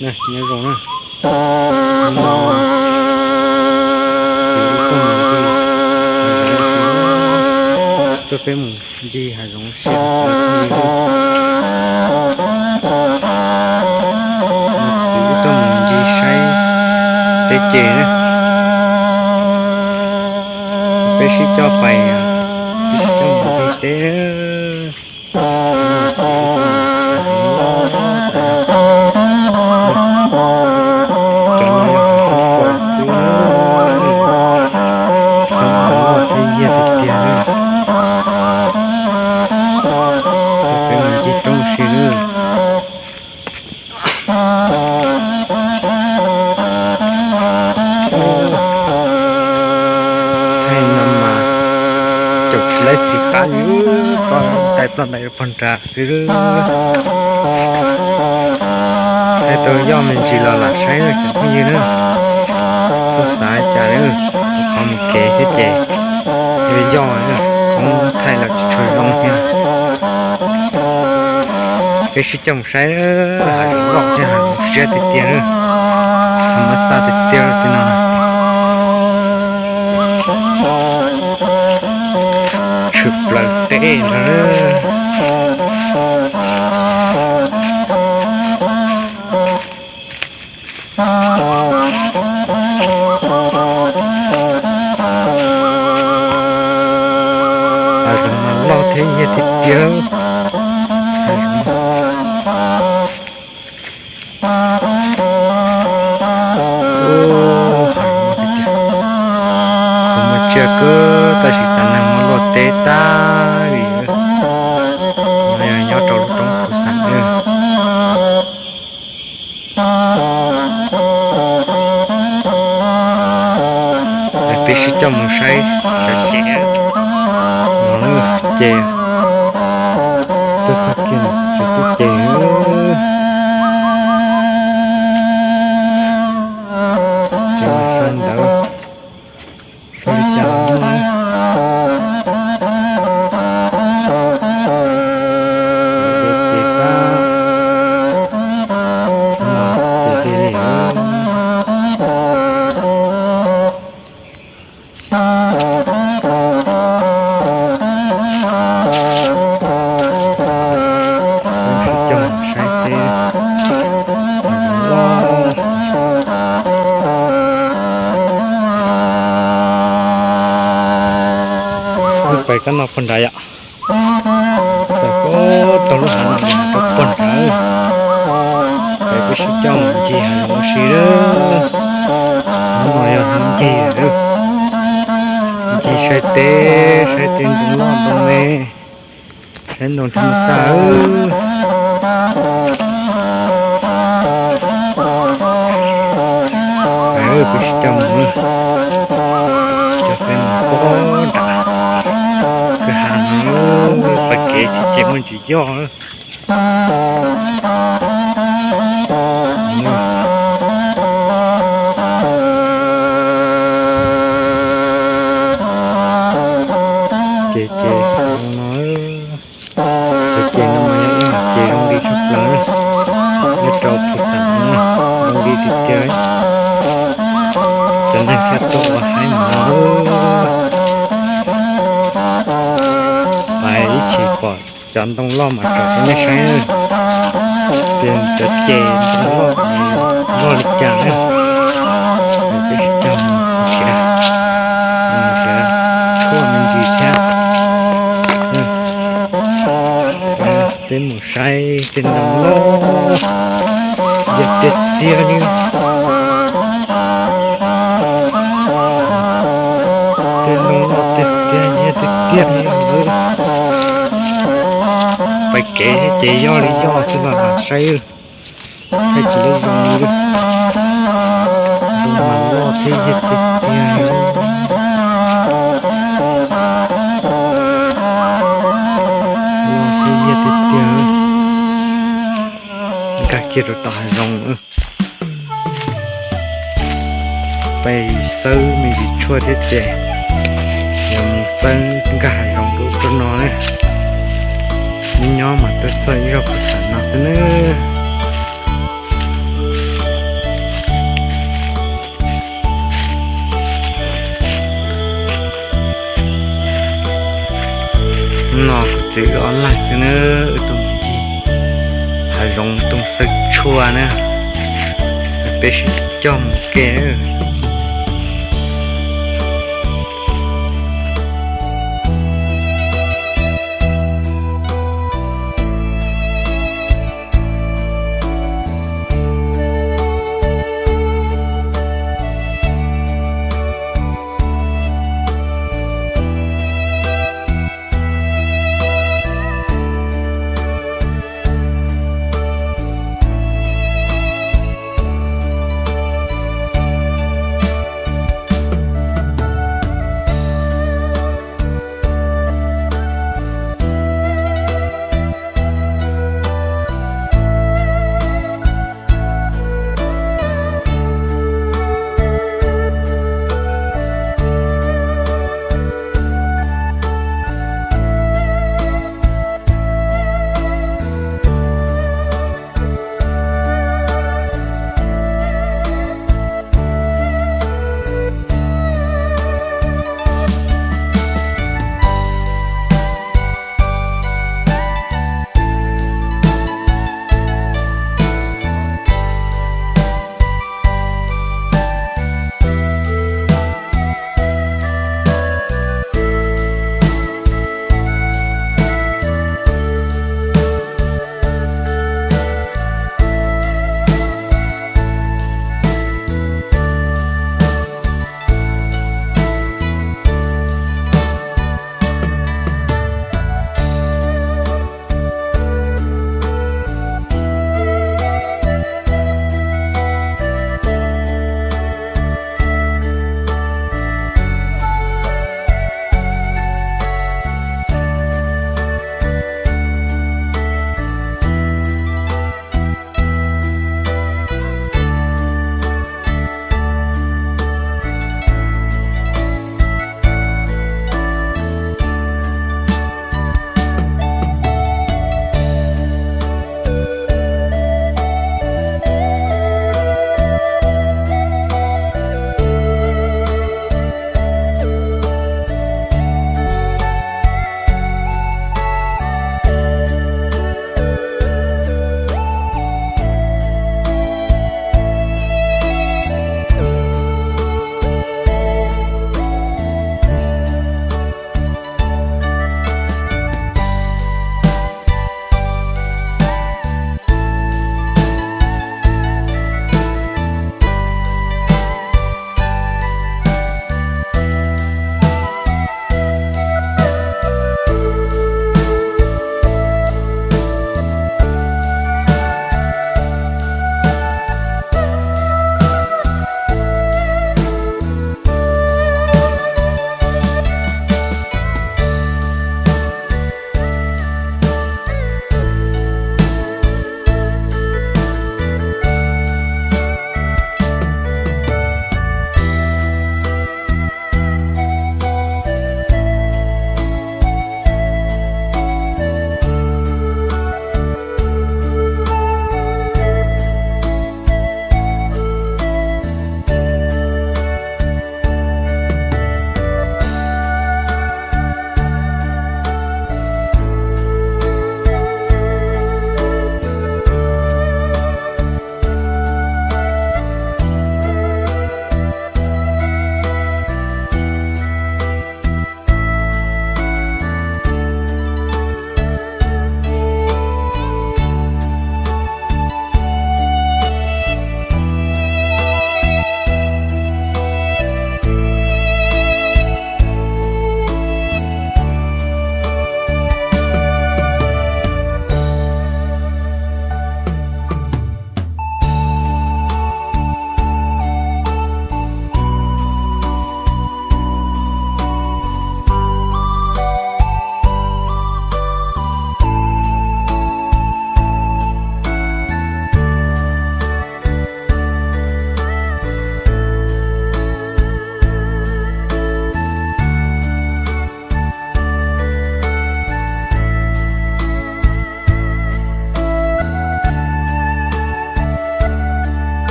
Nyob zoo na, hnub no kuv yuav tuaj mus ncig hav zoov, tuaj peb mus ncig hav zoov ua si. Kuv yuav tuaj mus ncig saib teb ces na. Peb sib coj pais, peb sib coj mus ncig teb. Cov no yog hav zoov pos xwb, hav zoov loj thiab yaj tiag tiag. Peb mus ncig roob ua si nawb. Thaij no mas caum tsis laib txiv qab li, ploj ntais ploj ntais pog nrad xwb. Thaij tau yoj me ntsis los lam saib cov phooj ywg na. Txhob xav cas li, qhov mus kev thiab ces yog yoj, thaij los tsis tshua zoo thiab. Peb sib coj mus saib, hav zoov loj thiab hav zoov siab tiag tiag, hav muab xaj tiag tiag li no. Tshwm plaws teb no. Hav zoov mas loj thiab yaj tiag tiag. Kuv muaj tsiaj kawg tab sis cas neeg muab luaj teb tag li. No yog nyob rau lub roob Phu Xas. Peb sib coj mus saib cov ces no, ces tuaj txog kiag cov tub ces, ces sab ntawd sab li cas no. Ces pab ces li Peb sib coj saib teb loj. Wb pais kab no pog nrad yom. Pais puag tau lub hav no rau pog nrad. Pais peb sib coj mus ncig hav zoov ua si lawm. Hnub no yog hnub ncig lawm. Ncig saib teb, saib teb ntoo loj ntoo me, saib ntoo nrhab xaj. Peb sib coj mus, coj peb mus puag nram kwj ha no, pais kev ces muaj ntsis yoj. Ces ces no, cov ces no mas yog ib hom ces zoo li tshaj plaws, nyob rau Phu Xas no zoo li tiag tiag. Cov neeg thiaj tuaj ua haib mov. Pais ib chim pom cov ntoo loj mas tsom rau nej saib, ces cov ces ntoo loj loj li cas na. Peb sib coj mus nrhiav, nrhiav tshuaj me ntsis thiab. Peb mus saib tej ntoo loj, yaj tiag tiag li. Tej ntoo loj tiag tiag, yaj tiag tiag li. Pais kev ces yoj li yoj xwb los saib, saib tsis lub zoo li. Ntoo mas loj thiab yaj tiag tiag li. Loj thiab yaj tiag tiag. Nkag kiag rau tom hav zoov. Pais xawb me ntsis tshuaj thiab ces yuav mus xawb nkag hav zoov rau rau no na. Nyob nyob mas tuaj txog ib zog Phu Xas no xwb na. Xwb online xwb na, tus ncig hav zoov tus xawb tshua na, peb sib coj mus ke na.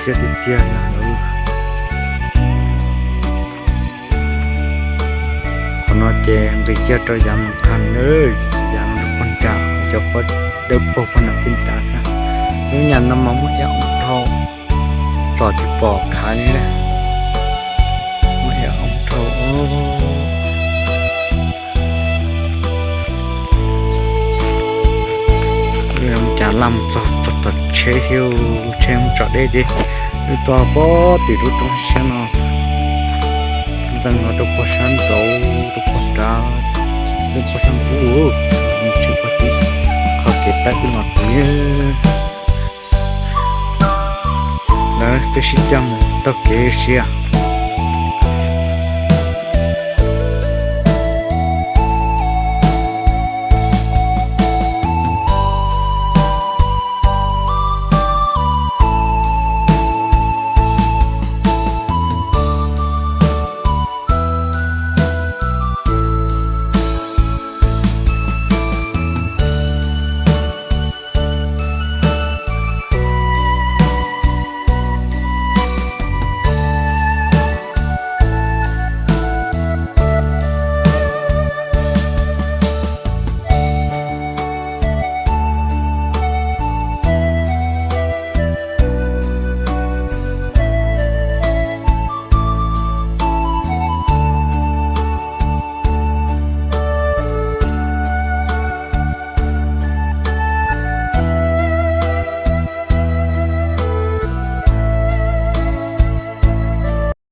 tiag tiag yog lawm. Qhov no ces nqis kiag rau yav mus khas na, yav mus rau puag nram cov pob dawb paug puag nram tij nrad xwb. Lub nyam no mas muaj ib ob dhau, tsom tsis pom khav li na. Muaj ib ob dhau. Cas laj mus txog txog tom tsheb thiab, tsheb mus tsom deb ces wb tuaj pem tim lub roob siab no, ntxeev los rau puag sab nraud, rau puag nrad, rau puag sab nraud, tsheb puag tim qhov kev taij wb los tid. Lawv twb sib coj mus taug kev siab.